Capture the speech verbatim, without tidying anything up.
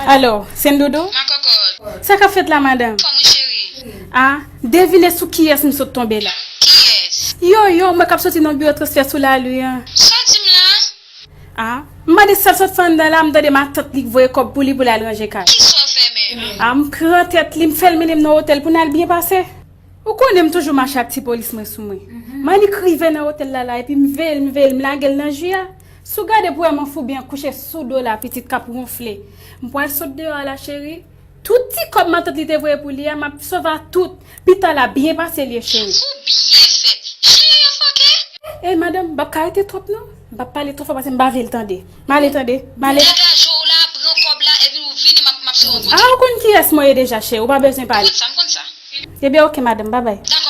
Alo, Sendoudou? Makòkòt. Sa k ap fèt la, madanm? Fò mwen, cheri. A, devine sou kiyès m sot tonbe la. Kiyès? Yoyo, mwen k ap soti nan biwo transfè sou lari an. Sa w di m la? A, m mande sa l sot fè anndan la, m tande matant li k voye kòb pou li pou l al ranje kay. Kisa w fè menm? A, m pran tèt li, m fè l mennen m nan otèl pou n al byen pase. Ou konnen m toujou mache ak ti polis mwen sou mwen. M annik rive nan otèl la la, epi m veye l, m veye l, m lage l nan ji a. Si w gade pou wè m an foubyen kouche sou do la, pitit k ap wonfle. M pral sot deyò a la, cheri. Tout ti kòb matant li te voye pou li a, m ap sove a tout. Pita la byen pase l ye, cheri. Ou byen fèt. Jan yo foke. Ey, madanm, m p ap ka rete twòp non. M p ap pale twò fò paske m pa vle l tande. M ale tande. M ale. Degaje w la, pran kòb la, epi w vini, m ap, m ap sove w. A, ou konn kiyès mwen ye deja, cheri. Ou pa bezwen pale. M konn sa, m konn sa. Ebyen, oke, madanm. Babay. Dakò.